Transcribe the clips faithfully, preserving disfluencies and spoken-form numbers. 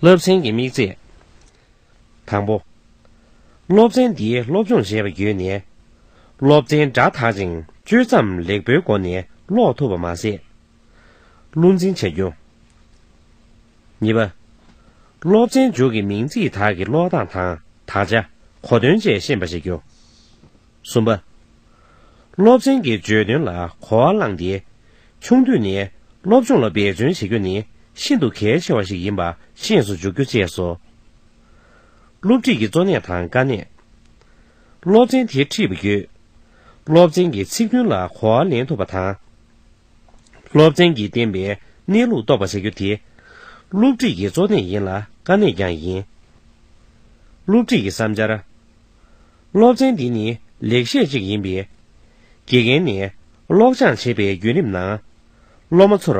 སློབ་ཚན་གྱི་དམིགས་ཚད། དང་པོ། སློབ་ཚན་འདིའི་སློབ་སྦྱོང་བྱས་པ་བརྒྱུད་ནས། སློབ་ཚན་སྒྲ་དག་ཅིང་གཅོད་མཚམས་ལེགས་པོའི་སྒོ་ནས་ཀློག་ཐུབ་པ་མ་ཟད། བློ་འཛིན་བྱ་རྒྱུ། གཉིས་པ། སློབ་ཚན་མཇུག་གི་མིང་ཚིག་དག་གི་ཀློག་སྟངས་དང་དག་ཆ། གོ་དོན་བཅས་ཤེས་པ་བྱེད་རྒྱུ། གསུམ་པ། སློབ་ཚན་གྱི་བརྗོད་དོན་ལ་གོ་བ་བླངས་ཏེ། ཆུང་དུས་ནས་སློབ་སྦྱོང་ལ་འབད་བརྩོན་བྱེད་རྒྱུ་ནི་ཤིན་ཏུ་གལ་ཆེ་བ་ཞིག་ཡིན་པ་ཤེས་སུ་འཇུག་རྒྱུ་བཅས་སོ། སློབ་ཁྲིད་ཀྱི་གཙོ་གནད་དང་དཀའ་གནད། སློབ་ཚན་དེ་ཁྲིད་པ་བརྒྱུད། སློབ་ཚན་གྱི་ཚིག་དོན་ལ་གོ་བ་ལེན་ཐུབ་པ་དང་། སློབ་ཚན་གྱིས་བསྟན་པའི་གནས་ལུགས་རྟོགས་པ་བྱ་རྒྱུ་དེ། སློབ་ཁྲིད་ཀྱི་གཙོ་གནད་ཡིན་ལ་དཀའ་གནད་ཀྱང་ཡིན། སློབ་ཁྲིད་ཀྱི་བསམ་འཆར། སློབ་ཚན་འདི་ནི་ལེགས་བཤད་ཅིག་ཡིན་པས། དགེ་རྒན་ནས་ཀློག་སྦྱང་བྱེད་པའི་བརྒྱུད་རིམ་ནང་། སློབ་མ་ཚོར་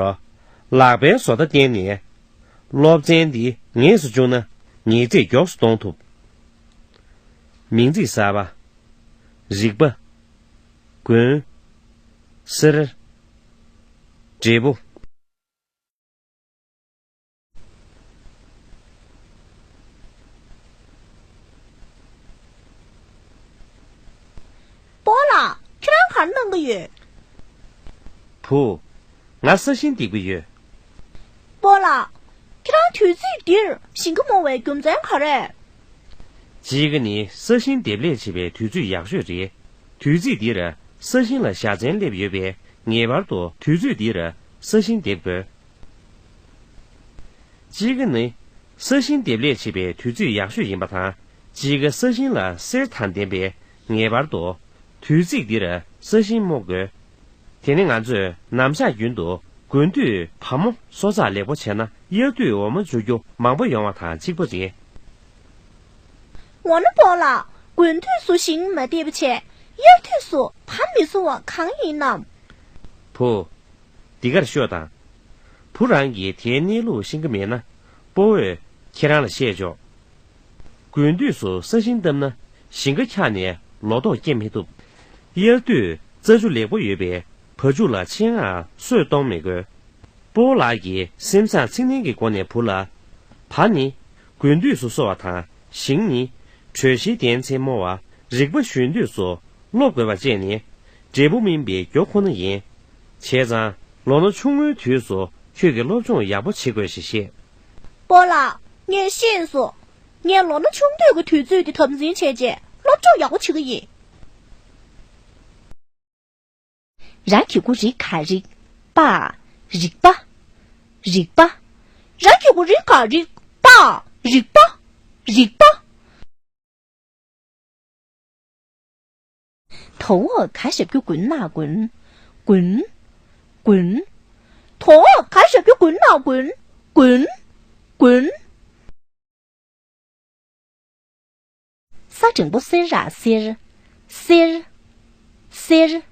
ལག་པའི་བཟོ་ལྟ་བསྟན་ནས། སློབ་ཚན་འདི་ངེས་སུ་བཅུག་ན་ངེས་ཚིག་མགྱོགས་སུ་གཏོང་ཐུབ། མིང་ཚིག་གསར་པ། རིག་པ། མགོན། གསེར། འབྲས་བུ། སྤོ་ལགས། ཁྱེད་རང་ག་རེ་གནང་གི་ཡོད། བུ། ང་ས་ཞིང་འདེབས་ཀྱི་ཡོད། སྤོ་ལགས། ཁྱེད་རང་དུས་ཚོད་འདིར་ཞིང་ཁ་རྨོ་བའི་རྒྱུ་མཚན་ག་རེ། དཔྱིད་ཀ་ནི་ས་ཞིང་འདེབས་ལས་བྱེད་པའི་དུས་ཚོད་ཡག་ཤོས་རེད། དུས་ཚིགས་འདིར་ས་ཞིང་ལ་བཞའ་ཚན་སླེབས་ཡོད་པས་ངེས་པར་དུ་དུས་ཚོད་འདིར་ས་ཞིང་འདེབས་དགོས། དཔྱིད་ཀ་ནི་ས་ཞིང་འདེབས་ལས་བྱེད་པའི་དུས་ཚོད་ཡག་ཤོས་ཡིན་པ་དང་། དཔྱིད་ཀ་ས་ཞིང་ལ་གསེར་དང་ལྡན་པས་ངེས་པར་དུ་དུས་ཚིགས་འདིར་ས་ཞིང་རྨོ་དགོས། དེ་ནི་ང་ཚོས་ནམ་ཞག་རྒྱུན་དུ་དགུན་དུས་བ་མོ་གསོ་ཚགས་ལེགས་པོ་བྱས་ན། དབྱར་དུས་འོ་མ་འཇུ་རྒྱུ་མང་པོ་ཡོང་བ་དང་གཅིག་པ་རེད། འོ་ན་སྤོ་ལགས། དགུན་དུས་སུ་ཞིང་མ་འདེབས་པ་བྱས། དབྱར་དུས་སུ་བ་མི་བཟོ་བ་གང་ཡིན་ནམ། བུ། འདི་གར་ཤོག་དང་། བུ་རང་གིས་དེའི་གནས་ལུགས་ཤེས་ཀྱི་མེད་ན། སྤོ་བོས་ཁྱེད་རང་ལ་བཤད་ཆོག་དགུན་དུས་སུ་ས་ཞིང་བཏབ་ན། ཞིང་ཁ་འཁྱག་ནས་ལོ་ཏོག་སྐྱེ་མི་ཐུབ། དབྱར་དུས་རྩྭ་ཆུ་ལེགས་པོ་ཡོད་པས་བ་ཕྱུགས་ལ་ཆེད་མངགས་སོས་གཏོང་མི་དགོས། སྤོ་བོ་ལགས་ཀྱིས་སེམས་བཟང་ཚིག་ནན་གྱི་སྒོ་ནས་བུ་ལ། བ་ནི་དགུན་དུས་སུ་གསོ་བ་དང་། ཞིང་ནི་དྲོད་གཤེར་ལྡན་ཚེ་རྨོ་བ། རིག་པ་གཞོན་དུས་སུ་སློབ་དགོས་པ་བཅས་ནི་འབྲས་བུ་སྨིན་པའི་རྒྱུ་ཁོ་ན་ཡིན། བྱས་ཙང་ལོ་ན་ཆུང་ངུའི་དུས་སུ་ཁྱོད་ཀྱིས་སློབ་སྦྱོང་ཡག་པོ་བྱེད་དགོས་ཞེས་བཤད། སྤོ་ལགས། ངས་ཤེས་སོང་། ངས་ལོ་ན་ཆུང་དུས་ཀྱི་དུས་ཚོད་དེ་དམ་འཛིན་བྱས་རྗེས་སློབ་སྦྱོང་ཡག་པོ་བྱེད་ཀྱི་ཡིན། ར་གི་གུ་རི་ག་རིག་པ། རིག་པ། རིག་པ། ར་གི་གུ་རི་ག་རིག་པ། རིག་པ། རིག་པ། དོ་འོག་ག་ཞབས་ཀྱུ་དགུ་ན་དགུན། དགུན། དགུན། དོ་འོག་ག་ཞབས་ཀྱུ་དགུ་ན་དགུན། དགུན། དགུན། ས་འགྲེང་བུ་སེར་ར་སེར། སེར། སེར།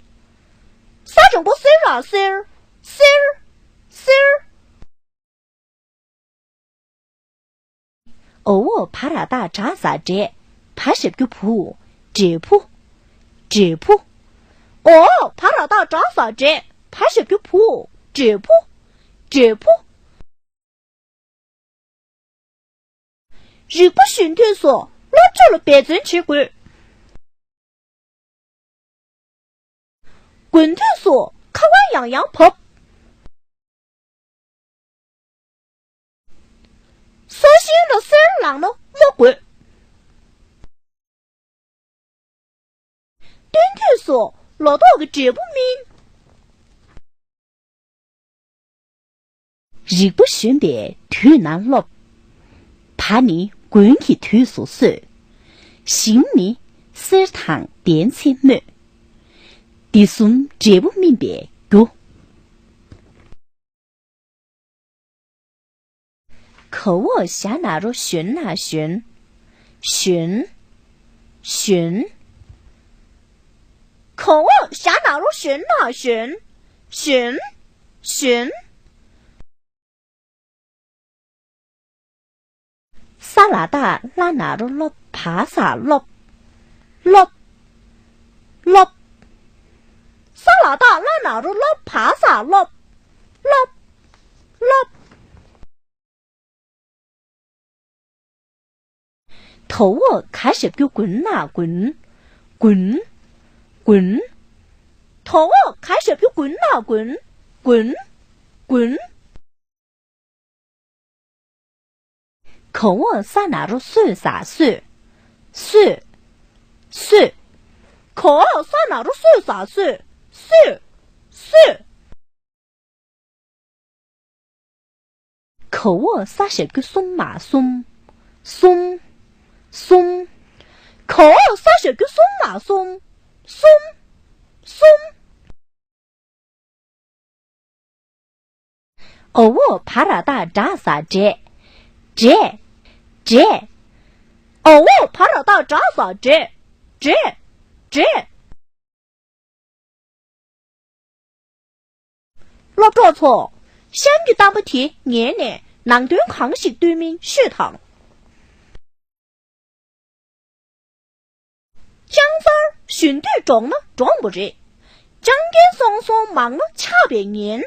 ས་འགྲེང་བུ་སེར་ར་སེར། སེར། སེར། འོ་འོག་བ་ར་བཏགས་བྲ་ས་བྲས། བ་ཞབས་ཀྱུ་བུ། བྲས་བུ། བྲས་བུ། འོ་འོག་བ་ར་བཏགས་བྲ་ས་བྲས། བ་ཞབས་ཀྱུ་བུ། བྲས་བུ། བྲས་བུ། རིག་པ་གཞོན་དུས་སུ་སློབ་སྦྱོང་ལ་འབད་བརྩོན་བྱེད་དགོས། དགུན་དུས་སུ་ཁ་པར་ཡང་ཡང་བབས། སོ་ཤིང་ལ་གསེར་ལངས་ན་རྨོ་དགོས། སྟོན་དུས་སུ་ལོ་ཏོག་གི་འབྲས་བུ་སྨིན། རིག་པ་གཞོན་པའི་དུས་ན་སློབ། བ་ནི་དགུན་གྱི་དུས་སུ་གསོས། ཞིང་ནི་གསེར་དང་ལྡན་ཚེ་རྨོས། འདི་གསུམ་འབྲས་བུ་སྨིན་པའི་རྒྱུ། ག་འོག་ཞ་ན་རོ་གཞོན་ན་གཞོན། གཞོན། གཞོན། ག་འོག་ཞ་ན་རོ་གཞོན་ན་གཞོན། གཞོན། གཞོན། ས་ལ་བཏགས་སླ་ན་རོ་སློ་བ་ས་སློབ། སློབ། སློབ། ས་ལ་བཏགས་སླ་ན་རོ་སློ་བ་ས་སློབ། སློབ། སློབ། དོ་འོག་ག་ཞབས་ཀྱུ་དགུན་ན་དགུན། དགུན། དགུན། དོ་འོག་ག་ཞབས་ཀྱུ་དགུན་ན་དགུན། དགུན། དགུན། ག་འོག་ས་ན་རོ་སོས་ས་སོས། སོས། སོས། ག་འོག་ས་ན་རོ་སོས་ས་སོས། སོས། སོས། ག་འོག་ས་ཞབས་ཀྱུ་གསུམ་མ་གསུམ། གསུམ། གསུམ། ག་འོག་ས་ཞབས་ཀྱུ་གསུམ་མ་གསུམ། གསུམ། གསུམ། འོ་འོག་བ་ར་བཏགས་འདྲ་ས་འདྲས། འདྲས། འདྲས། འོ་འོག་བ་ར་བཏགས་འདྲ་ས་འདྲས། འདྲས། འདྲས། སློབ་གྲོགས་ཚོ། གཤམ་གྱི་གཏམ་དཔེ་དེ་ཉན་ནས་ནང་དོན་གང་ཞིག་བཏོན་མིན་ཤོད་དང་། ལྕང་ཚར་གཞོན་དུས་འགྲོགས་ན་འགྲོགས་པོ་རེད། ལྕང་རྒན་སོང་སོང་མང་ན་ཆགས་པའི་ངན།